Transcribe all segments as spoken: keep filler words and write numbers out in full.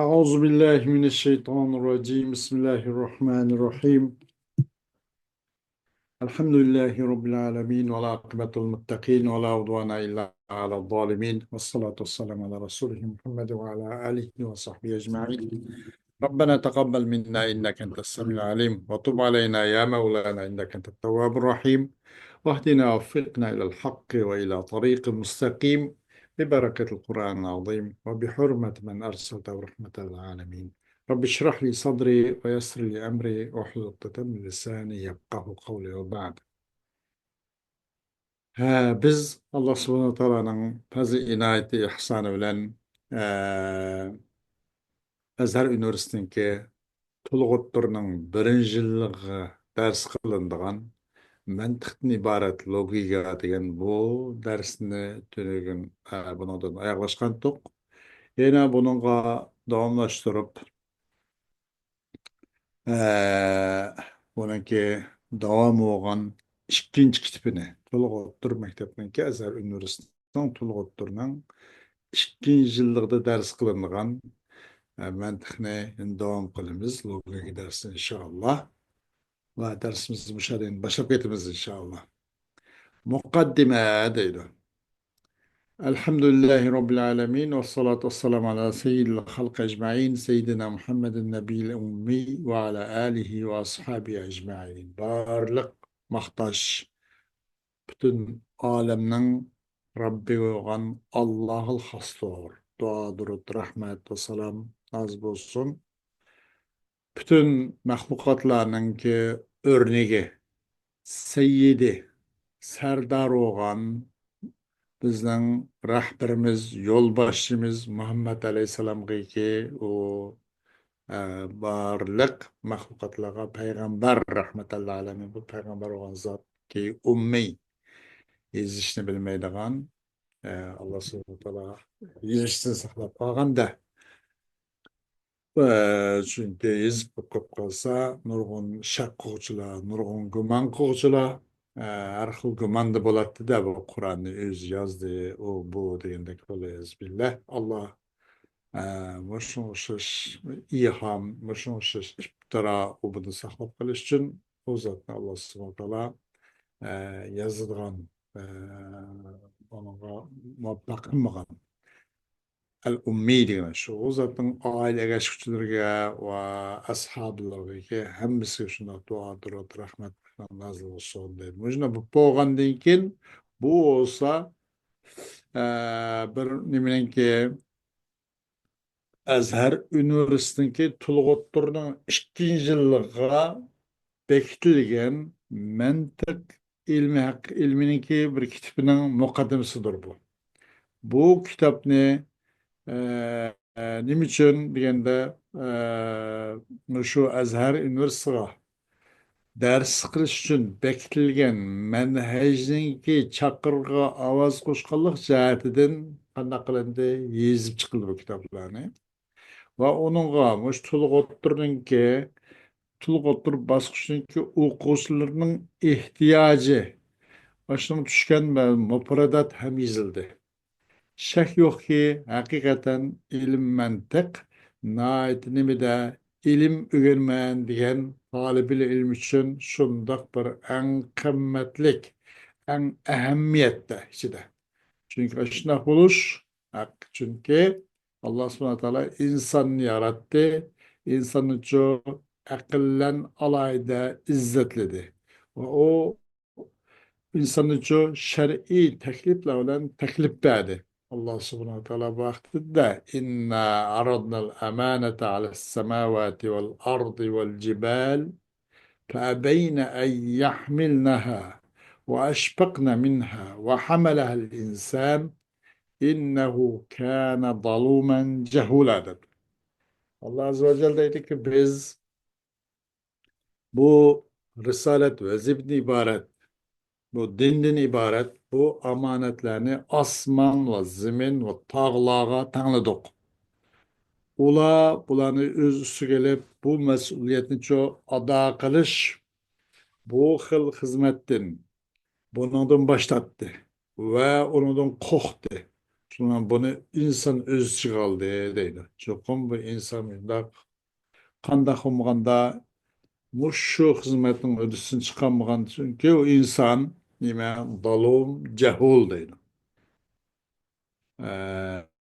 أعوذ بالله من الشيطان الرجيم. بسم الله الرحمن الرحيم. الحمد لله رب العالمين، والعاقبة للمتقين، ولا عدوان إلا على الظالمين، والصلاة والسلام على رسوله محمد وعلى آله وصحبه أجمعين. ربنا تقبل منا إنك أنت السميع العليم، وتب علينا يا مولانا إنك أنت التواب الرحيم، واهدنا ووفقنا إلى الحق وإلى طريق مستقيم، ببركة القرآن العظيم، وبحرمة من أرسلته رحمة للعالمين. رب اشرح لي صدري ويسر لي أمري واحلل عقدة من لساني يفقهوا قولي وبعد. ھە، بىز ئاللا سۇبھانەھۇ ۋە تائالانىڭ پەزلى ئىنايىتى ئىھسانى بىلەن، ئە، ئەزھەر ئۇنىۋېرسىتېتىنىڭكى تولۇق ئوتتۇرىنىڭ بىرىنچى يىللىقىغا دەرس قىلىنىدىغان مەنتىقتىن ئىبارەت لوگىكا دېگەن بۇ دەرسنى تۈنۈگۈن، ئە، بۇنىڭدىن ئاياغلاشقانتۇق. يەنە بۇنىڭغا داۋاملاشتۇرۇپ، ئە، بۇنىڭكى داۋامى بولغان ئىككىنچى كىتابىنى، تولۇق ئوتتۇرا مەكتەپنىڭكى ئەزھەر ئۇنىۋېرسىتېتىنىڭ تولۇق ئوتتۇرىنىڭ ئىككىنچى يىللىقىدا دەرس قىلىنغان، ئە، مەنتىقنى داۋام قىلىمىز، لوگىكا دەرسى ئىنشائاللا. ۋە دەرسىمىزنى مۇشۇ يەردىن باشلاپ كېتىمىز ئىنشائاللا. مۇقەددىمە دەيدۇ. الحمد لله رب العالمين، والصلاة والسلام على سيد الخلق أجمعين، سيدنا محمد النبي الأمي وعلى آله وأصحابه أجمعين. بارلىق ماختاش پۈتۈن ئالەمنىڭ رەببى بولغان ئاللاغىلا خاستۇر. دۇئا، دۇرۇت، رەھمەت ۋە سالام نازىل بولسۇن پۈتۈن مەخلۇقاتلارنىڭكى ئۆرنىكى، سەييىدى، سەردار بولغان بىزنىڭ رەھبىرىمىز، يولباشچىمىز مۇھەممەد ئەلەيھىسسالامغىكى ئۇ، ئە، بارلىق مەخلۇقاتلارغا پەيغەمبەر، رەھمەتەللە ئالەمىن، بۇ پەيغەمبەر بولغان زاتكى ئۇممىي، يېزىشنى بىلمەيدىغان، ئە، ئاللا سۇبھانەھۇ ۋە تائالا يېزىشتىن ساقلاپ قالغاندا. ئە، چۈنكى يېزىپ ئوقۇپ قالسا، نۇرغۇن شەك قىلغۇچىلار، نۇرغۇن گۇمان قىلغۇچىلار، ئە، ھەر خىل گۇماندا بولاتتى-دە، بۇ قۇرئاننى ئۆزى يازدى، ئۇ، بۇ دېگەندەك، ۋەلئىيەزۇبىللا. ئاللا، ئە، مۇشۇنىڭغا ئوخشاش ئىھام، مۇشۇنىڭغا ئوخشاش ئىپتىرا، ئۇ بۇنى ساقلاپ قېلىش ئۈچۈن ئۇ زاتنى ئاللا سۇبھانەھۇ ۋە تائالا، ئە، يازىدىغان، ئە، ئۇنىڭغا مۇۋەپپەق قىلمىغان. ئەل ئۇممىي دېگەن شۇ. ئۇ زاتنىڭ ئائىلە ئەگەشكۈچىلىرىگە ۋە ئەسھابلىرىغا، ھەممىسىگە شۇنداق دۇئا، دۇرۇت، رەھمەت نازىل بولسۇن دەيدۇ. مۇشۇنداق بولۇپ بولغاندىن كېيىن، بۇ بولسا، ئە، بىر نېمىنىڭكى، ئەزھەر ئۇنىۋېرسىتېتىنىڭكى تولۇق ئوتتۇرىنىڭ ئىككىنچى يىللىقىغا بېكىتىلگەن مەنتىق ئىلمى ھەق-، ئىلمىنىڭكى بىر كىتابىنىڭ مۇقەددىمىسىدۇر بۇ. بۇ كىتابنى، ئە، نېمە ئۈچۈن دېگەندە، ئە، مۇشۇ ئەزھەر ئۇنىۋېرسىتېتىغا دەرس قىلىش ئۈچۈن بېكىتىلگەن مەنھەجنىڭكى چاقىرىقىغا ئاۋاز قوشقانلىق جەھەتىدىن قانداق قىلىندى؟ يېزىپ چىقىلدى بۇ كىتابلارنى. ۋە ئۇنىڭغا مۇشۇ تولۇق ئوتتۇرىنىڭكى، تولۇق ئوتتۇرا باسقۇچنىڭكى ئوقۇغۇچىلىرىنىڭ ئېھتىياجى، ئاشۇنىڭ چۈشكەن بىلەن مۇپرەدات ھەم يېزىلدى. شەك يوقكى، ھەقىقەتەن ئىلىم مەنتىق ناھايىتى نېمىدە، ئىلىم ئۆگەنمەن دېگەن تالىبىل ئىلىم ئۈچۈن شۇنداق بىر ئەڭ قىممەتلىك، ئەڭ ئەھمىيەتتە ئىچىدە. چۈنكى ئاشۇنداق بولۇش ھەق. چۈنكى ئاللا سۇبھانەھۇ ۋە تائالا ئىنساننى ياراتتى. ئىنساننىچۇ ئەقىللەن ئالاھىدە ئىززەتلىدى. ۋە ئۇ ئىنساننىچۇ شەرئىي تەكلىپلەر بىلەن تەكلىپ بەردى. ئاللا سۇبھانەھۇ ۋە تائالا بۇ ھەقتە دېدى، إنا عرضنا الأمانة على السماوات والأرض والجبال فأبين أن يحملنها وأشفقن منها وحملها الإنسان إنه كان ظلوما جهولا دەپ. ئاللا ئەززە ۋە جەل دەيدىكى، بىز بۇ رىسالەت ۋەزىپىدىن ئىبارەت، بۇ دىندىن ئىبارەت بۇ ئامانەتلەرنى ئاسمان ۋە زېمىن ۋە تاغلارغا تەڭلىدۇق. ئۇلار بۇلارنى ئۆز ئۈستىگە ئېلىپ، بۇ مەسئۇلىيەتنىچۇ ئادا قىلىش، بۇ خىل خىزمەتتىن، بۇنىڭدىن باش تارتتى ۋە ئۇنىڭدىن قورقتى. شۇڭا بۇنى ئىنسان ئۆز ئىچىگە ئالدى دەيدۇ. چوقۇم بۇ ئىنسان مۇنداق قانداق بولمىغاندا مۇشۇ خىزمەتنىڭ ھۆددىسىدىن چىقالمىغان، چۈنكى ئۇ ئىنسان نېمە؟ دالۇم، جەھۇل دەيدۇ. ئە،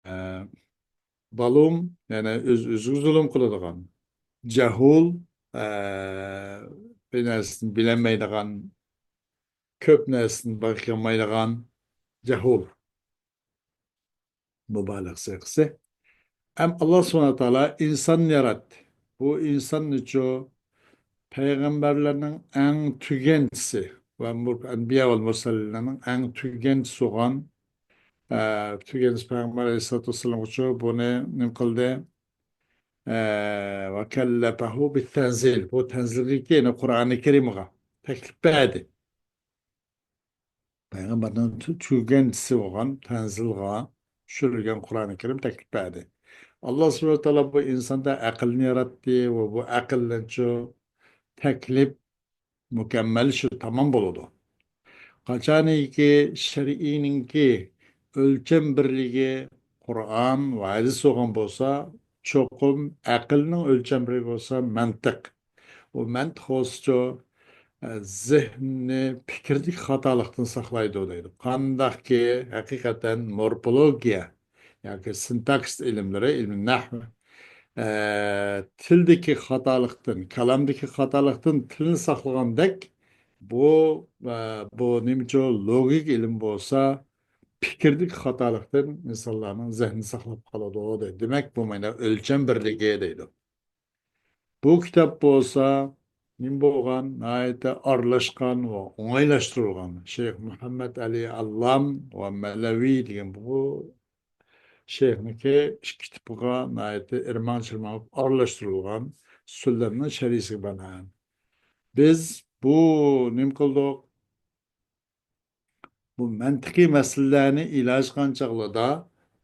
ئە، دالۇم، يەنى ئۆز-ئۆزىگە زۇلۇم قىلىدىغان. جەھۇل، ئە، بىر نەرسىنى بىلەلمەيدىغان، كۆپ نەرسىنى بايقىيالمايدىغان جەھۇل. مۇبالىغە سىيغىسى. ھەم ئاللا سۇبھانەھۇ ۋە تائالا ئىنساننى ياراتتى. بۇ ئىنساننىچۇ پەيغەمبەرلەرنىڭ ئەڭ تۈگەنچىسى ۋە مۇر-، ئەنبىيا ۋە مۇرسەلىنلەرنىڭ ئەڭ تۈگەنچىسى بولغان، ئە، تۈگەنچىسى پەيغەمبەر ئەلەيھىسسالاتۇ ۋەسسالامغىچۇ بۇنى نېمە قىلدى؟ ئە، ۋە كەللەفەھۇ بىتەنزىل. بۇ تەنزىلگىكى، يەنى قۇرئانى كەرىمغا تەكلىپ بەردى. پەيغەمبەرنىڭ تۈ-، تۈگەنچىسى بولغان تەنزىلغا چۈشۈرۈلگەن قۇرئانى كەرىم تەكلىپ بەردى. ئاللا سۇبھانەھۇ ۋە تائالا بۇ ئىنساندا ئەقىلنى ياراتتى ۋە بۇ ئەقىلنىچۇ تەكلىپ مۇكەممەل شۇ تامام بولىدۇ. قاچانكى شەرئىينىڭكى ئۆلچەم بىرلىكى قۇرئان ۋە ھەدىس بولغان بولسا، چوقۇم ئەقىلنىڭ ئۆلچەم بىرلىكى بولسا مەنتىق. ئۇ مەنتىق بولسىچۇ، ئە، زېھىننى پىكىردىكى خاتالىقتىن ساقلايدۇ دەيدۇ. قانداقكى ھەقىقەتەن مورفولوگىيە ياكى سىنتاكسىس ئىلىملىرى، ئىلمى نەھۋ، ئە، تىلدىكى خاتالىقتىن، كالامدىكى خاتالىقتىن تىلنى ساقلىغاندەك، بۇ، ئە، بۇ نېمىچۇ لوگىكا ئىلىم بولسا، پىكىردىكى خاتالىقتىن ئىنسانلارنىڭ زېھنى ساقلاپ قالىدۇ دەيدۇ. دېمەك، بۇ مانا ئۆلچەم بىرلىكى دەيدۇ. بۇ كىتاب بولسا نېمە بولغان؟ ناھايىتى ئارىلاشقان ۋە ئوڭايلاشتۇرۇلغان. شەيخ مۇھەممەد ئەلى ئاللام ۋە مەلەۋى دېگەن بۇ شەيخنىڭكى ئىككى كىتابىغا ناھايىتى ئىرمان-چىرمان بولۇپ ئارىلاشتۇرۇلغان سۈننەتنىڭ شەرھىسىگە بىنائەن. بىز بۇ نېمە قىلدۇق؟ بۇ مەنتىقىي مەسىلىلەرنى ئىلاج قىلغان چاغلىرىدا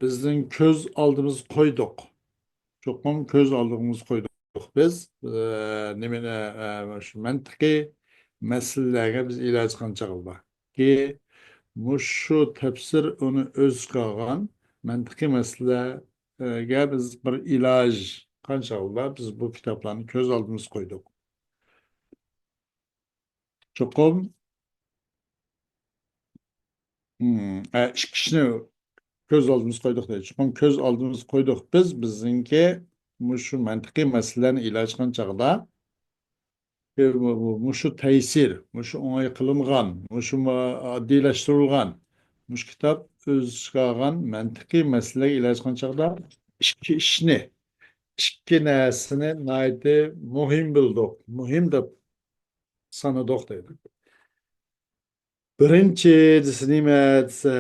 بىزنىڭ كۆز ئالدىمىزغا قويدۇق. چوقۇم كۆز ئالدىمىزغا قويدۇق بىز، ئە، نېمىنى، ئە، شۇ مەنتىقىي مەسىلىلەرگە بىز ئىلاج قىلغان چاغلىرىدا. كى، مۇشۇ تەپسىر ئۇنى ئۆز ئىچىگە ئالغان مەنتىقىي مەسىلىلەرگە بىز بىر ئىلاج قىلغان چاغلىرىدا بىز بۇ كىتابلارنى كۆز ئالدىمىزغا قويدۇق. چوقۇم، ھىم، ئە، ئىككى ئىشنى كۆز ئالدىمىزغا قويدۇق دەيدۇ. چوقۇم كۆز ئالدىمىزغا قويدۇق. بىز، بىزنىڭكى مۇشۇ مەنتىقىي مەسىلىلەرنى ئىلاج قىلغان چاغدا، بۇ، بۇ، مۇشۇ تەيسىر، مۇشۇ ئوڭاي قىلىنغان، مۇشۇ ما-، ئاددىيلاشتۇرۇلغان، مۇشۇ كىتاب ئۆز ئىچىگە ئالغان مەنتىقىي مەسىلىلەرگە ئىلاج قىلغان چاغدا ئىككى ئىشنى، ئىككى نەرسىنى ناھايىتى مۇھىم بىلدۇق، مۇھىم دەپ سانىدۇق دەيدۇ. بىرىنچى دېسە نېمە دېسە،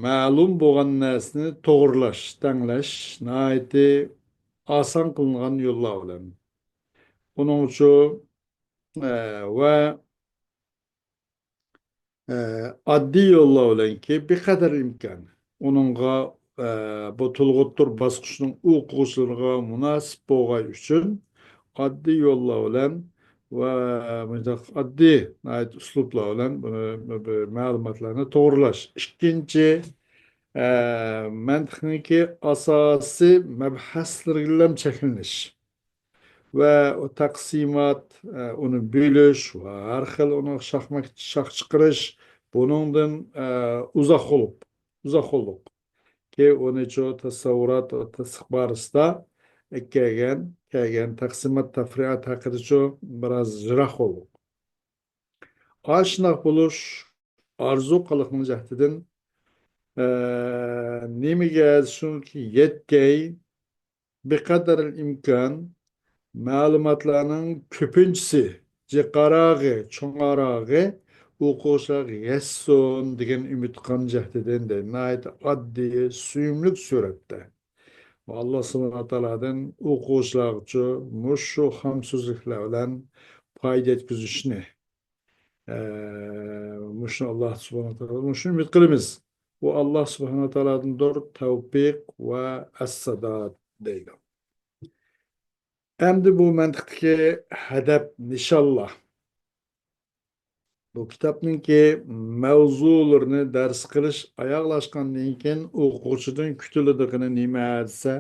مەلۇم بولغان نەرسىنى توغرىلاش، تەڭلەش ناھايىتى ئاسان قىلىنغان يوللار بىلەن. ئۇنىڭ ئۈچۈن، ئە، ۋە، ئە، ئاددىي يوللار بىلەنكى بىقەدەر ئىمكان. ئۇنىڭغا، ئە، بۇ تولغۇتتۇر باسقۇچنىڭ ئوقۇغۇچىلىرىغا مۇناسىپ بولغاي ئۈچۈن ئاددىي يوللار بىلەن ۋە مۇنداق ئاددىي، ناھايىتى ئۇسلۇبلار بىلەن بۇنى، بۇ، بۇ مەلۇماتلارنى توغرىلاش. ئىككىنچى، ئە، مەنتىقنىڭكى ئاساسىي مەبھەسلىرىگىلا چەكلىنىش ۋە ئۇ تەقسىمات، ئە، ئۇنى بۆلۈش ۋە ھەر خىل ئۇنىڭ شاخماك، شاخ چىقىرىش، بۇنىڭدىن، ئە، ئۇزاق بولۇپ، ئۇزاق بولدۇق. كېيىن ئۇنىچۇ تەسەۋۋۇرات ۋە تەستىق بارىسىدا كەلگەن، كەلگەن تەقسىمات تەپرىئات ھەققىدىچۇ بىراز يىراق بولدۇق. ئاشۇنداق بولۇش ئارزۇ قىلىقنىڭ جەھىتىدىن، ئە، نېمىگە شۇنىڭكى يەتكەي، بىقەدەر ئىمكان مەلۇماتلارنىڭ كۆپىنچىسى، جىقاراغى، چوڭاراغى ئوقۇغۇچىلارغا يەتسۇن دېگەن ئۈمىد قىلغان جەھىتىدىن دەيدۇ. ناھايىتى ئاددىي، سۆيۈملۈك سۈرەتتە. ۋە ئاللا سۇبھانەھۇ ۋە تائالادىن ئوقۇغۇچىلارغىچۇ مۇشۇ خام سۆزلۈكلەر بىلەن پايدا يەتكۈزۈشنى، ئە، مۇشۇنى ئاللا سۇبھانەھۇ ۋە تائالادىن مۇشۇنى ئۈمىد قىلىمىز. ئۇ ئاللا سۇبھانەھۇ ۋە تائالادىندۇر تەۋپىق ۋە ئەسساداد دەيدۇ. ئەمدى بۇ مەنتىقتىكى ھەدەپ نىشانلار. بۇ كىتابنىڭكى مەۋزۇلىرىنى دەرس قىلىش ئاياغلاشقاندىن كېيىن ئوقۇغۇچىدىن كۈتۈلىدىغىنى نېمە دېسە،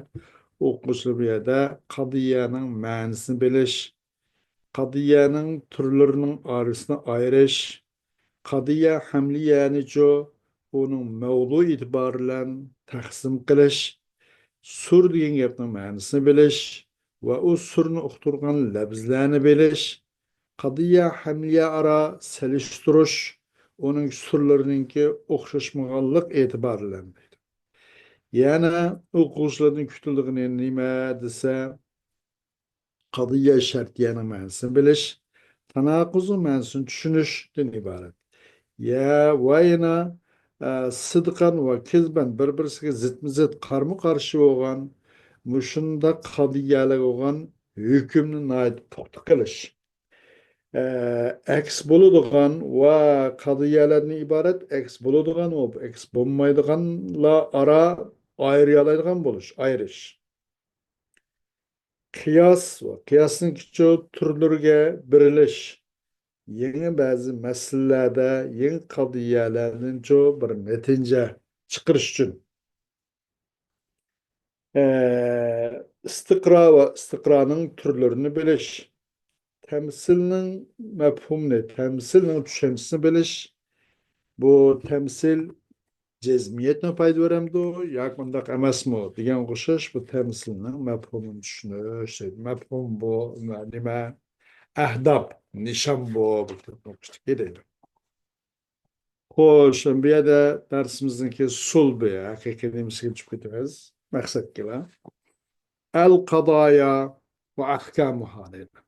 ئوقۇغۇچىلار بۇ يەردە قەدىيەنىڭ مەنىسىنى بىلىش، قەدىيەنىڭ تۈرلىرىنىڭ ئارىسىنى ئايرىش، قەدىيە ھەملىيەنىچۇ ئۇنىڭ مەۋزۇ ئېتىبارى بىلەن تەقسىم قىلىش، سۈر دېگەن گەپنىڭ مەنىسىنى بىلىش ۋە ئۇ سۈرنى ئۇقتۇرغان لەپزلەرنى بىلىش، قەدىيە ھەملىيە ئارا سېلىشتۇرۇش، ئۇنىڭ سۈرلىرىنىڭكى ئوخشاشمىغانلىق ئېتىبارى بىلەن دەيدۇ. يەنە ئوقۇغۇچىلاردىن كۈتۈلىدىغىنى نېمە دېسە، قەدىيە شەرتىيەنىڭ مەنىسىنى بىلىش، تاناقۇزنىڭ مەنىسىنى چۈشىنىشتىن ئىبارەت. يە، ۋە يەنە، ئە، سىدقەن ۋە كىزبەن بىر-بىرسىگە زىتمۇ-زىت، قارمۇ-قارشى بولغان مۇشۇنداق قەدىيەلەرگە بولغان ھۆكۈمنى ناھايىتى پۇختا قىلىش. ئە، ئەكس بولىدىغان ۋە قەدىيەلەردىن ئىبارەت ئەكس بولىدىغان ۋە ئەكس بولمايدىغانلار ئارا ئايرىيالايدىغان بولۇش، ئايرىش. قىياس ۋە قىياسنىڭكىچۇ تۈرلىرىگە بېرىلىش، يېڭى بەزى مەسىلىلەردە يېڭى قەدىيەلەردىنچۇ بىر نەتىجە چىقىرىش ئۈچۈن. ئە، ئىستىقرا ۋە ئىستىقرانىڭ تۈرلىرىنى بىلىش، تەمسىلنىڭ مەپھۇمىنى، تەمسىلنىڭ چۈشەنچىسىنى بىلىش، بۇ تەمسىل جەزمىيەتمۇ پايدا بېرەمدۇ ياكى ئۇنداق ئەمەسمۇ دېگەنگە ئوخشاش بۇ تەمسىلنىڭ مەپھۇمىنى چۈشىنىش دەيدۇ. مەپھۇم بۇ نېمە؟ ئەھداپ، نىشان بۇ، بۇ تۈركنىڭ ئىچىدىكى دەيدۇ. خوش، بۇ يەردە دەرسىمىزنىڭكى سۇلبى، ھەقىقىي نېمىسىگە چۈشۈپ كېتىمىز. مەقسەتكىلا. ئەل قەدايا ۋە ئەھكامۇھا دەيدۇ.